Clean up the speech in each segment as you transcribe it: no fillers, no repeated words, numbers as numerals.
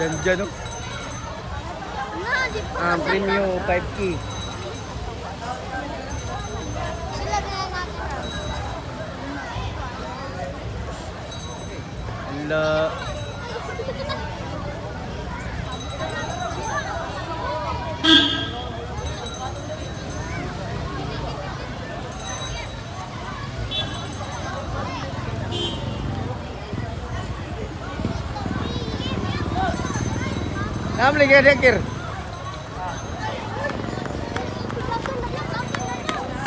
Ganda, no? Na, di pa. Ang premium 5K. Sila na natin. Ala. Namli kaya dekir.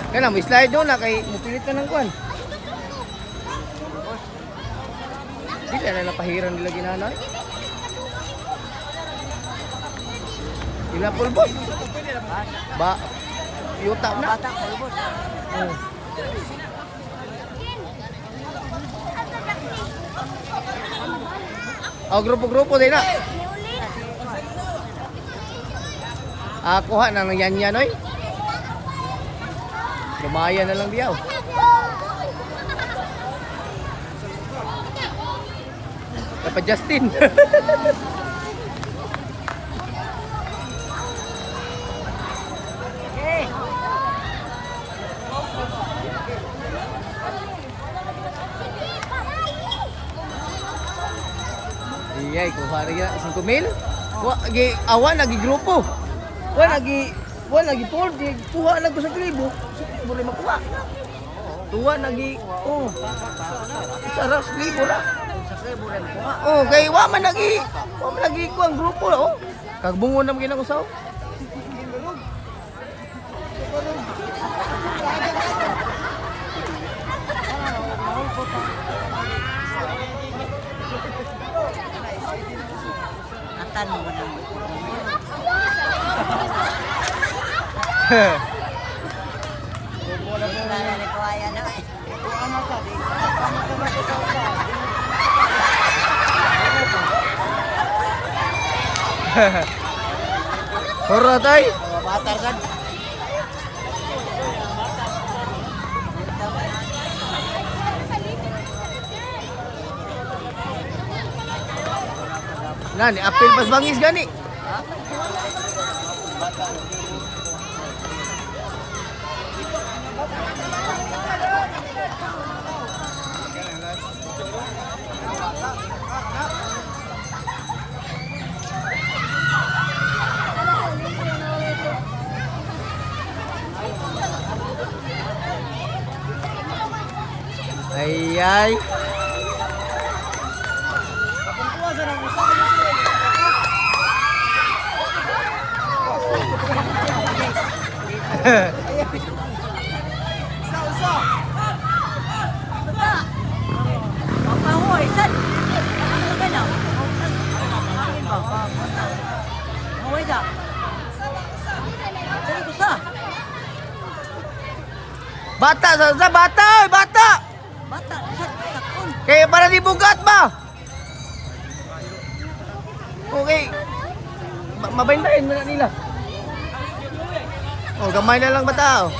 Kaya na, may slide doon na kay mupilit na ng kwan. Dili na napahiran nila ginanay. Ila pulbos. Ba yuta na. Bata, pulbos. Oh. Oh, grupo-grupo din na. Ah, kuha na ng yan yan oy. Lumaya na lang diyaw. Kapa Justin. Iyay, kuha rin yan. 5,000. Wa, gi, awa, nagi grupo. Wa, nagi, wa, nagi fold. Gi, kuha na ko sa libo. Sa libo rin makuha. Tuwa, nagi, oh. Sa ras, libo ra. Sa libo rin kuha. Oh, kay wa man nagi, wa man nagi kuha ang grupo ra, oh. Kagbungon na maging usaw. Atan mo na. Wala na ni kuhaya na. Hora tay. Batar kan. Na, ni apil pas bangis gani. Ay ay. Papahoy, sad. Ano ka na? Hoy da. Dali ko sa. Bata sa sa bata, oy, bata. Bata, sad sakon. Kaya para di bugat ba? Okay. Mabayin-bayin mo na nila. Oh, gamay na lang bata. Oh.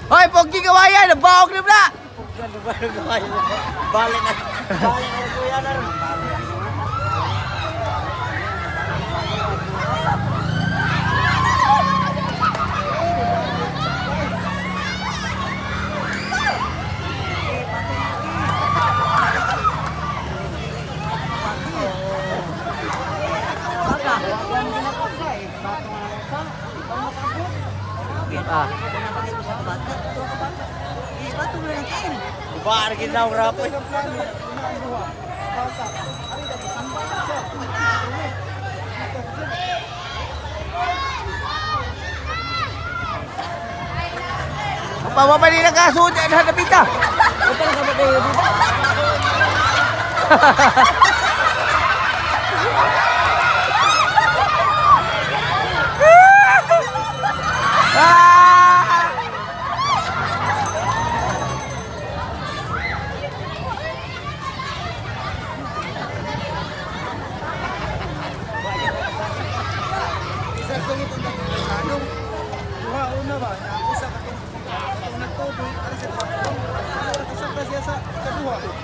Hoy, pogi kawayan, nabaog na bla. Balik na. Balik na kuya na ron. Balik. Ah. Bar ginaw rapoy. Pawa pa nila kaso na napita. Ah! Kuha.